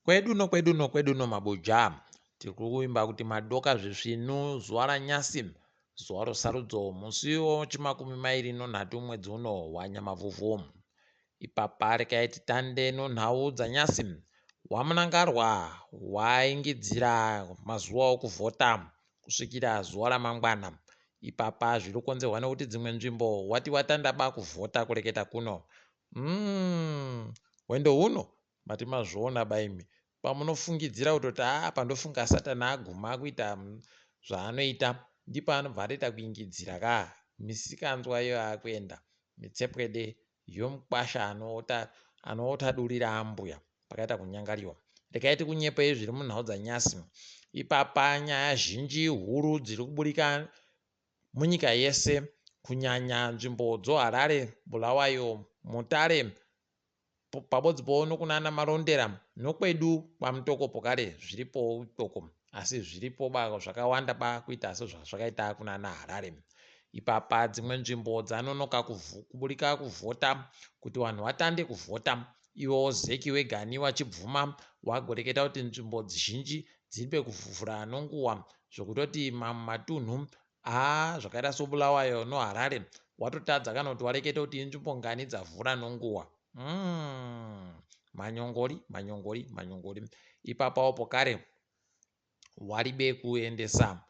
Kwedu no kwedu no kwedu no mabuja. Tiri kuimba kuti madoka zvisvinu zuva ranyasi zuva rosarudzo musi wechimakumi mairi nonhatu mwedzi uno waNyamavhuvhu. Ipapa rekai titande nonhau dzanyasi. WaMunangarwa waingidzira mazuva okuvhota kusvikira zuva ramangwana. Ipapa zviri kukonzerwa nekuti dzimwe nzvimbo wati watandaba kuvhota kureketa kuno. Hwendo huno mati mazviona baimi pamunofungidzira kutoti haa pandofunga satani aguma kuita zvaanoita ndipo anobva atoita kuingidzira ka misikanzwa iyo akuenda mitsepwede yomukwasha anoota anoota duri raambuya pakaita kunyangariwa regai tikunyepei zviri munhau dzanyasi ipapa nyaya zhinji huru dziri kuburika munyika yese kunyanya nzvimbo dzoHarare, Bulawayo, Mutare pabodzipowo nokunana Marondera nokwedu kwaMutoko pokare zviripowo ikoko asi zviripo ba zvakawanda ba kuita sezvazvakaita kunana Harare. Ipapa dzimwe nzvimbo dzanonoka kuburika kuvhota kuti vanhu vatande kuvhota ivo Zeki wegani wachibvuma wagoreketa kuti nzvimbo dzizhinji dziri pekuvhura nonguwa zvokutoti mamwe matunhu Haa zvakaita soBulawayo noHarare watotadza kana kuti warekete kuti inzvimbo ngani dzavhura nonguwa. Umm manyongori manyongori manyongori. Ipapawo pokare waribe kuendesa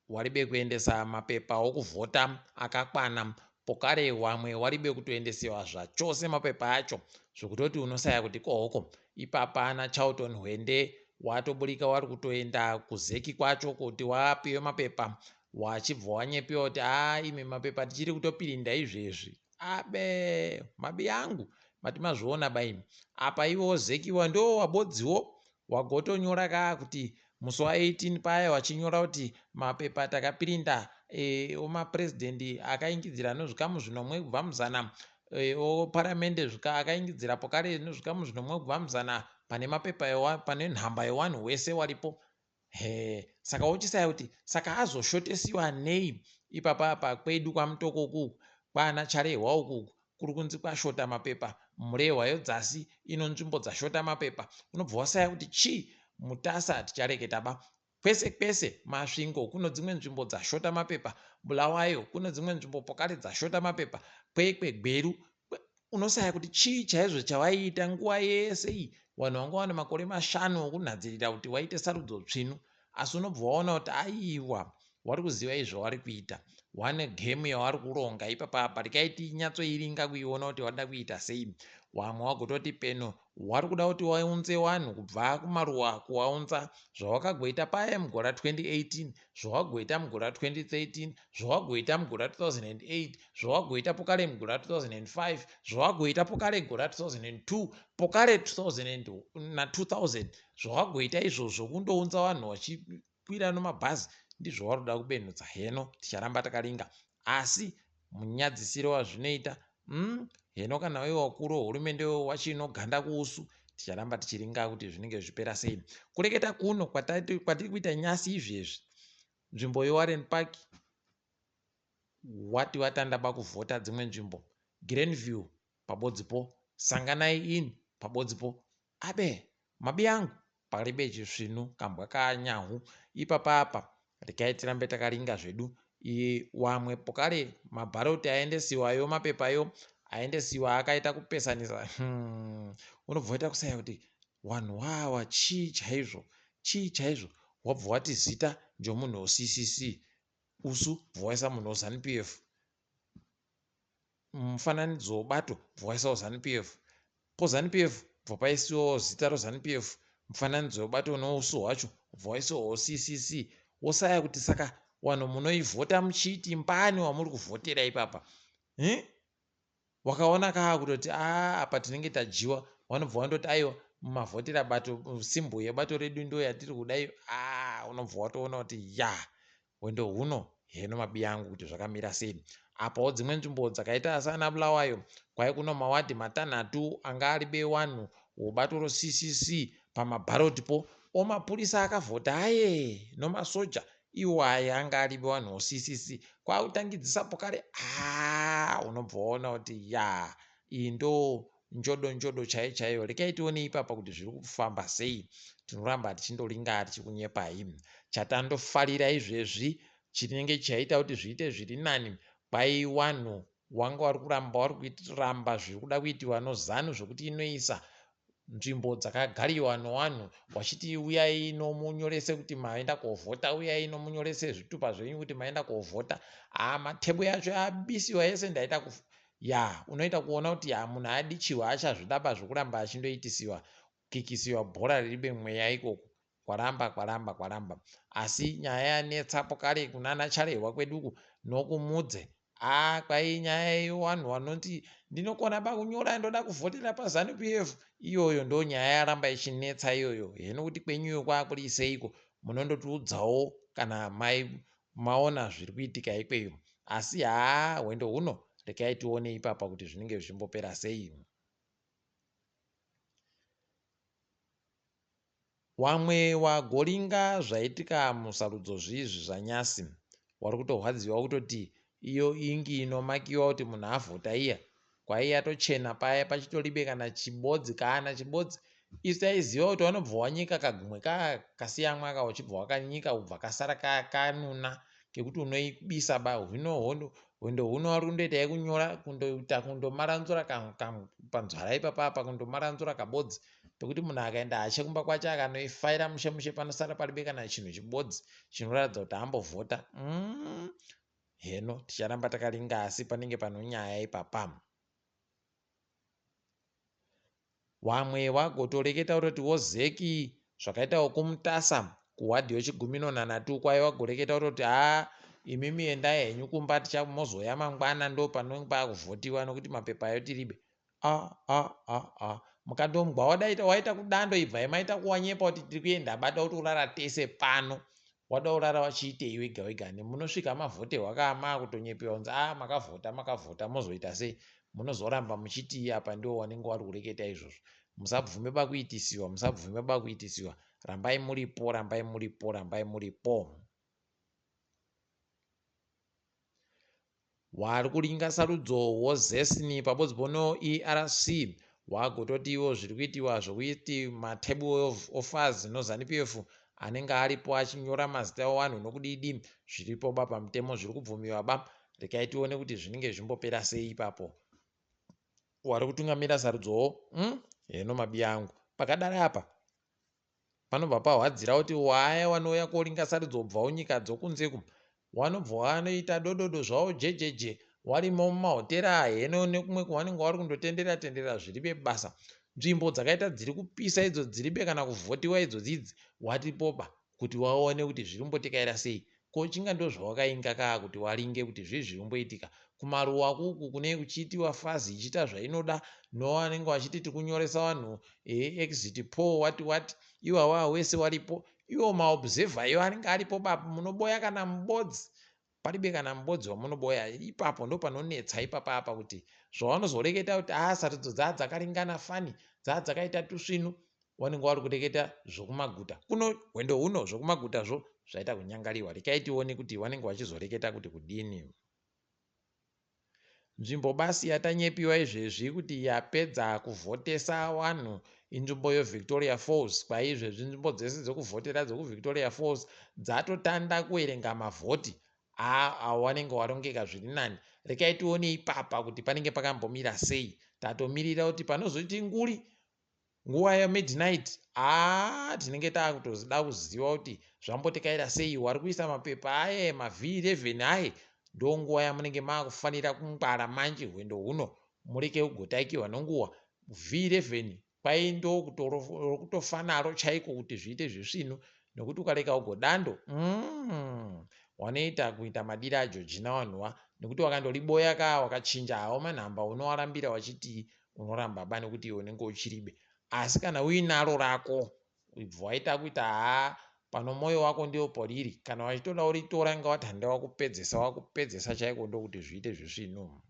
waribe kuendesa mapepa okuvhota akakwana pokare wamwe waribe kutoendesewa zvachose mapepa acho zvekutoti unosaya kuti kohoko ipapa ana Charlton Hwende watoburika wari kutoenda kuzeki kwacho kuti wapiwe mapepa wachibva wanyepiwa kuti haa imi mapepa tichiri kutopirinda izvezvi abe mabi angu mati mazviona baimi apa iwo zekiwa ndo wabodziwo wagotonyora kaa kuti musi wa 18 paya wachinyora kuti mapepa takapirinda e, omapurezidendi akaingidzira nozvikamu zvinomwe kubva muzana e, oparamende zvika akaingidzira pokare nozvikamu zvinomwe kubva muzana pane mapepa ewa, pane nhamba yewanhu wese waripo he saka wochisaya kuti saka azoshotesiwa nei ipapa apa kwedu kwamutoko ukuku kwana charehwa ukuku kuri kunzi kwashota mapepa murehwa yodzasi ino nzvimbo dzashota mapepa unobva wasaya kuti chii mutasa tichareketa ba kwese kwese masvingo kuno dzimwe nzvimbo dzashota mapepa bulawayo kuno dzimwe nzvimbo pokare dzashota mapepa kwekwe gweru unosaya kuti chii chaizvo chawaiita nguva yese iyi vanhu vanga vane makore mashanu okunhadzirira kuti waite sarudzo tsvinu asi unobva waona kuti aiwa wari kuziva izvo wari kuita wane gemu yawari kuronga ipapa apa rekai tinyatsoiringa kuiona kuti wada kuita sei wamwe wagototi peno wari kuda kuti waunze wanhu kubva kumaruwa kuwaunza zvawakagoita paye mugore ra2018 zvawagoita mugore ra2013 zvawagoita mugore ra2008 zvawagoita pokare mugore ra2005 zvawagoita pokare gore ra2002 pokare 2000 na2000 zvawagoita izvozvo kundounza vanhu vachikwira nomabhazi ndizvo wari kuda kubenhudza heno ticharamba takaringa asi munyadzisiro wazvinoita heno kana iwe wakuru wehurumende wachinoganda kuusu ticharamba tichiringa kuti zvinenge zvichipera sei kureketa kuno kwatiri kuita nyasi izvezvi nzvimbo yewarren park wati watanda pakuvhota dzimwe nzvimbo grandview pabodzipo sanganai in pabodzipo abe mabi angu paribe chisvinu kambwa kanyahu ipapa apa regai tirambe takaringa zvedu wamwe pokare mabharoti aendesiwayo mapepayo aendesiwa akaita kupesanisa unobva waita kusaya kuti wanhu wawa chii chaizvo chii chaizvo wabva wati zita njomunhu weCCC usu bva waisa munhu weZanu PF mufananidzo webato bva waisawo Zanu PF poZanu PF bva paisiwawo zita roZanu PF mufananidzo webato nousu hwacho bva waisiwawo CCC wosaya kuti saka wanhu munoivhota muchiti mbani wamuri kuvhotera ipapa wakaona kaa kutoti a apa tinenge tadyiwa wanobva wandoti aiwa mumavhotera bato simbo yebato redu ndo yatiri kudai a unobva watoona kuti ya hwendo huno heno mabi angu kuti zvakamira sei apawo dzimwe nzvimbo dzakaita sana bulawayo kwai kuno mawadhi matanhatu anga ari bewanhu wobato roccc pamabharoti po omapurisa akavhota aye nomasoja iwo aya anga ari bewanhu woccc kwakutangidzisa pokare a unobva waona kuti ya iyi ndo njodo njodo chaiyo chaiyo. Rekai tione ipapa kuti zviri kufamba sei. Tinoramba tichindoringa tichikunyepai. Chatandofarira izvezvi chinenge chaita kuti zviite zviri nani kwai wanhu wanga wari kuramba wari kuramba zviri kuda kuitiwa noZanu zvokuti inoisa nzvimbo dzakagariwa nowanhu wachiti uyai nomunyorese kuti maenda kovhota, uyai nomunyorese zvitupa zvenyu kuti maenda kovhota. Haa matebo yacho abisiwa yese ndaita kufa ya unoita kuona kuti ya munhu adichiwa achazvidaba zvokuramba achindoitisiwa kukikisiwa bhora riribe mweya ikoko kwaramba kwaramba kwaramba asi nyaya yanetsapo kare kunana Charehwa kweduku nokumudze haa kwai nyaya yewanhu vanoti ndinokona pakunyora ndoda kuvhotera paZanu PF iyoyo ndo nyaya yaramba ichinetsa iyoyo heno kuti kwenyuyo kwakuri seiko munondotiudzawo kana mai maona zviri kuitika ikweyo asi haa hwendo huno rekai tione ipapa kuti zvinenge zvichimbopera sei. Wamwe wagoringa zvaitika musarudzo zvizvi zvanyasi wari kutorwadziwa kutoti iyo ingi inomakiwa kuti munhu avhota iya kwai yatochena paya pachitoribe kana chibodzi kana chibodzi isu taiziva kuti wanobva wanyika kagumwe kasiyamwa ka uchibva wakanyika ubva kasara kanuna kekuti unoibisa ba hino hondo hwendo huno wari kundoita yekunyora kundoita kundomaranzura panzwara ipapa apa kundomaranzura kabodzi pekuti munhu akaenda hache kumba kwache akanoifaira mushe mushe panosara paribe kana chinhu chibodzi chinoratidza kuti ambovhota mm. Heno ticharamba takaringa asi panenge panonyaya ipapa. Wamwe wagotoreketa kutoti wozeki zvakaitawo kuMutasa kuwadhi yochigumi nonhanhatu kwai wagoreketa kutoti haa imimi endai henyu kumba mozouya mangwana ndo panenge pakuvhotiwa nokuti mapepa ayo tiribe. A a a a mukatombwa wadaita waita kudando ibvai maita kuwanyepa kuti tiri kuenda bada kuti urara tese pano wada urara wachiitei wega wega nemunosvika mavhoterwa kaa maakutonyepewa kunzi a makavhota makavhota mozoita sei munozoramba muchitii apa ndiwo wanenge wari kureketa izvozvo musabvume bakuitisiwa musabvume bakuitisiwa rambai muripo rambai muripo rambai muripo. Wari kuringa sarudzo woZESN pabodzi pono ERC wagototi iwo zviri kuitiwa zvokuiti matable of offers noZanu PF anenge aripo achinyora mazita ewanhu nokudidi zviripo ba pamutemo zviri kubvumiwa ba rekai tione kuti zvinenge zvimbopera sei ipapo wari kutungamira sarudzowo mm? heno mabiya angu pakadari apa Panobva pahwadzira kuti waya wanouya koringa sarudzo kubva kunyika dzokunze uku wanobva wanoita dododo zvawo jejeje warimo mumahotera heno nekumwe kwavanenge wari kundotenderera tenderera zviribe basa. Nzvimbo dzakaita dziri kupisa idzo dziribe kana kuvhotiwa idzodzi idzi watipoba kuti waone kuti zviri kumbotekaira sei. Ko chinga ndozvawakainga kaa kuti waringe kuti zvii zviri kumboitika. Kumaruwa kuku kune kuchiitiwa fazi ichiita zvainoda no vanenge vachiti tiri kunyoresa vanhu exit poll what what iwawa wese waripo iwo maobserver iwo anenge aripo bapo munoboya kana mubodzi paribe kana mubodzi wamunoboya ipapo ndopanonetsa ipapa apa kuti zvawanozoreketa kuti haa sarudzo dzaa dzakaringana fani dzaa dzakaita tusvinu wanenge wari kureketa zvokumaguta kuno hwendo huno zvokumagutazvo zvaita kunyangariwa rekai tione kuti wanenge wachizoreketa kuti kudini. Nzvimbo basi yatanyepiwa izvezvi kuti yapedza kuvhotesa wanhu inzvimbo yeVictoria Falls kwaizvezvi nzvimbo dzese dzekuvhotera dzekuVictoria Falls dzatotanda kuverenga mavhoti aa wanenge warongeka zviri nani rekai tione ipapa kuti panenge pakambomira sei tatomirira kuti panozoti nguri Nguva yamidnight haa tinenge takutoda kuziva kuti zvambotekaira sei wari kuisa mapepa aye maV11 aye ndonguva yamunenge makufanira kungwara manje hwendo huno mureke kugotaikiwa nonguva V11 kwai ndokutofanaro chaiko kuti zviite zvisvinu nokuti ukareka ugodando mm, wanoita kuita madira aJojina wanhuwa nekuti wakandoriboya ka wakachinja hawo manhamba unowarambira wachitii unoramba ba nekuti iwe unenge uchiribe asi kana uinaro rako ibva waita kuita haa pano mwoyo wako ndiwo poriri kana wachitoda uritora inga wati handa wakupedzesa wakupedzesa chaiko ndokuti zviite zvisvinu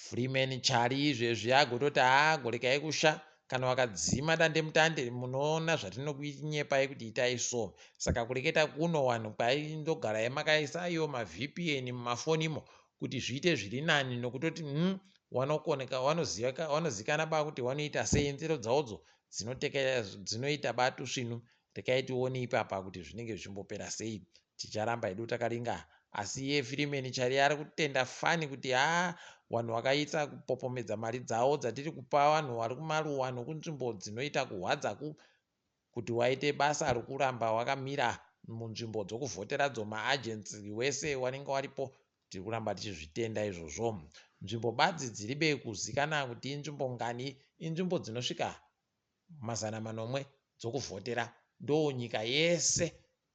Freeman Chari izvezvi agototi haa gorekai kusha kana wakadzima dandemutande munoona zvatinokunyepai kuti itai so saka kureketa kuno wanhu kwaindogarai makaisa iyo maVPN mumafonimo kuti zviite zviri nani nokutoti wanokoneka wanozivaka wanozikana ba kuti wanoita sei nzero dzawodzo dzinoita ba tusvinu. Rekai tione ipapa kuti zvinenge zvichimbopera sei. Ticharamba hedu takaringa. Asi iye Firimeni Chari ari kutenda fani kuti haa vanhu vakaita kupopomedza mari dzavo dzatiri kupa vanhu vari kumaruwa nokunzvimbo dzinoita kuhwadza kuti waite basa rokuramba wakamira munzvimbo dzokuvhoteradzo maagents wese wanenge waripo. Tiri kuramba tichizvitenda izvozvo. Nzvimbo badzi dziribe kuzikana kuti inzvimbo ngani inzvimbo dzinosvika 700 dzokuvhotera ndonyika yese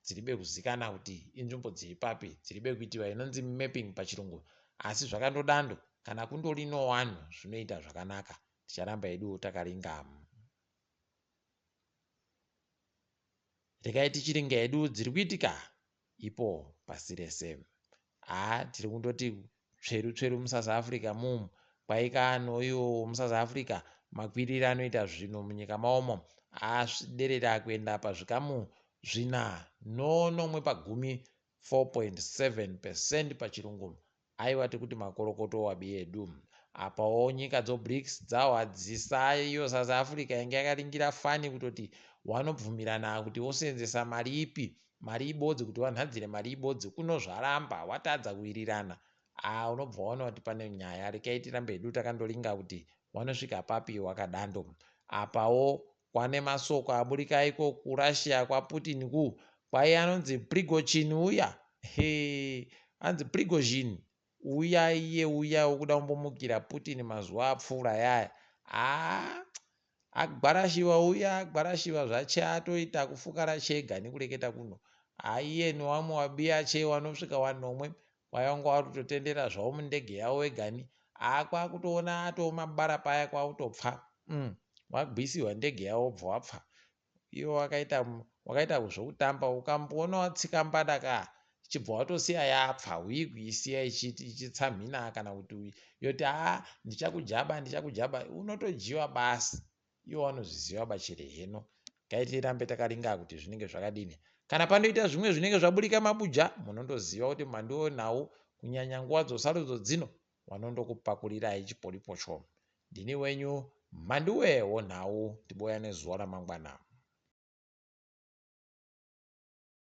dziribe kuzikana kuti inzvimbo dziri papi dziribe kuitiwa inonzi mapping pachirungu. Asi zvakandodando kana kundori nowanhu zvinoita zvakanaka. Ticharamba hedu takaringa. Regai tichiringa hedu dziri kuitika ipo pasi rese. Haa tiri kundoti tsveru tsveru muSouth Africa mumu kwaika noiwo muSouth Africa makwiriro anoita zvinhu munyika maomo aderera kuenda pazvikamu zvina nonomwe pagumi 4.7 percent pachirungu. Aiwa tikuti makorokoto wabi edu. Apawo nyika dzoBRICS dzahwadzisa iyo South Africa yanga yakaringira fani kutoti wanobvumirana kuti wosenzesa mari ipi, mari ibodzi kuti wanhadzire mari ibodzi kuno zvaramba watadza kuwirirana. Aa unobva waona kuti pane nyaya rekai tirambe hedu takandoringa kuti wanosvika papi wakadando. Apawo kwane masoko aburika iko kuRussia kwaPutin ku kwaiye anonzi Prigozhin uya. He anzi Prigozhin uya iye uya wokuda kumbomukira Putin mazuva apfuura yaya. Haa agwarashiwa uya agwarashiwa zvache atoita kufukara chega nekureketa kuno. Haiye newamwe wabiya che wanosvika wanomwe kwaiwanga warutotendera zvavo mundege yavo vegani. Haa kwakutoona atoo mabara paya kwakutopfa. Wagwisiwa ndege yavo wobva wapfa. Iwe wakaita wakaita zvokutamba ukamboona watsika mbada ka chibva watosiya yapfa uyi kuisiya ichitsamhina kana kuti yoti haa ndichakujaba ndichakujaba unotojiwa basi. Iwo wanozviziva bachere heno. Ngaitirambe takaringa kuti zvinenge zvakadini. Kana pandoita zvimwe zvinenge zvaburika mabuja munondoziva kuti mhanduwe nhau kunyanya nguva dzosarudzo dzino vanondokupakurirai chipolipocho. Ndini wenyu Mhanduwe wonhau tiboyane zuva ramangwana.